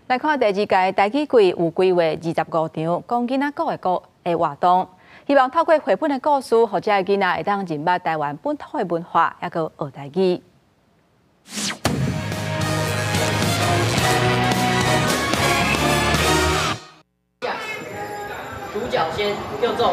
來看第二屆台語季有規劃25場講囡仔故的故的活動，希望透過繪本的故事，予遮的囡仔會當認捌台灣本土的文化，抑閣學台語。獨角仙叫做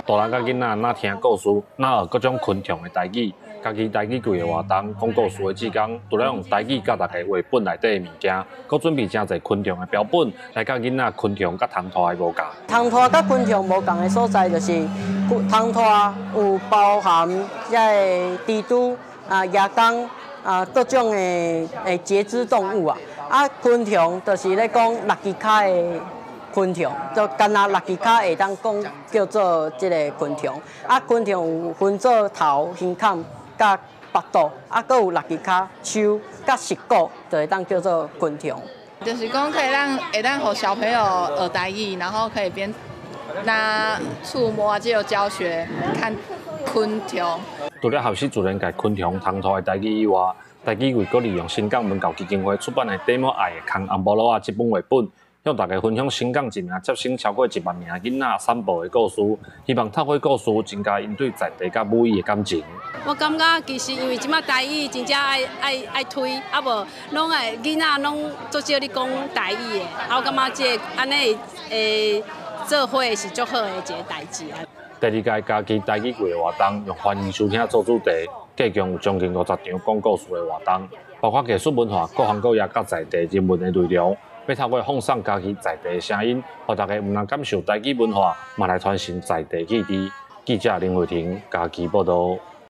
大人佮囡仔若聽故事，若學各種昆蟲的台語。家己台語季的活動，講故事的志工，除了用台語教大家繪本內底的物件，閣準備誠濟昆蟲的標本來教囡仔昆蟲佮蟲豸的無仝。蟲豸佮昆蟲無仝的所在，就是蟲豸有包含遮个蜘蛛啊、蜈蚣啊各種的節肢動物啊。啊，昆蟲就是咧講六支跤的昆蟲，就干焦六支跤會當講叫做這个昆蟲。啊，昆蟲有分做頭、胸坎佮腹肚，啊，閣有六支跤、手佮舌骨，就會當叫做昆蟲。就是講可以讓會當予小朋友學台語，然後可以邊拿觸摸這個教學看昆蟲。除了學習自然界昆蟲、蟲豸的台語以外，台語季閣利用新港文教基金會出版的《底毛愛的空紅菠蘿仔》這本繪本，向大家分享新港一名接生超過1萬名囡仔散步的故事，希望透過故事增加𪜶對在地佮母語的感情。我感覺其實因為這擺台語真正愛愛愛推，啊無攏愛囡仔攏足少咧講台語的，啊我感覺這個按呢會做伙是足好的一個代誌啊。第二屆家己台語季的活動，用歡迎收聽做主題，計共有將近50場講故事的活動，包括藝術文化、各行各業佮在地人文的內容。欲透過放送家己在地的聲音，予大家毋但感受台語文化，嘛來傳承在地記憶。記者林慧婷家己報道。